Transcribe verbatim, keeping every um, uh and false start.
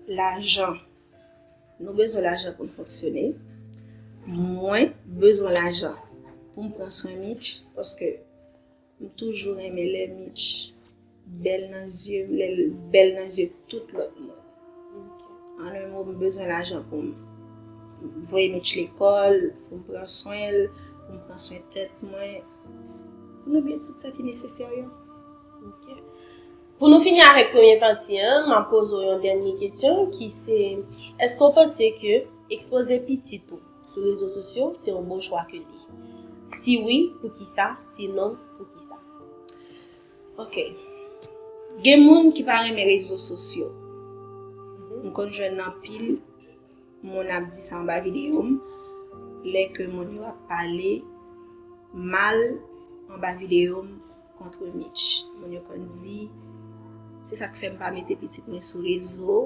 lajan. Nou bezwen lajan pou n fonksyone. Mwen bezwen lajan pou m pran swen Mitch, paske m toujou renmen lè Mitch bèl nan zye m, lè l bèl nan zye tout lòt moun. An yon mo, m bezwen lajan pou m voye Mitch lekòl, pou m pran swen l, pou m pran swen tèt mwen, pou nou gen tout sa ki nesesè yo. Pou nou fini avèk premye pati an, m ap poze w yon dènye kesyon ki se, èske w panse ke ekspoze pitit ou sou rezo sosyo se yon bon chwa ke l ye? Si wi, poukisa? Si non, poukisa? Ok. Gen moun ki pa renmen rezo sosyo. M konn jwenn anpil moun ap di sa anba videyo m. Lè ke moun yo ap pale mal anba videyo m kont Mitch. Moun yo konn di, se sa k fè m pa mete pitit mwen sou rezo,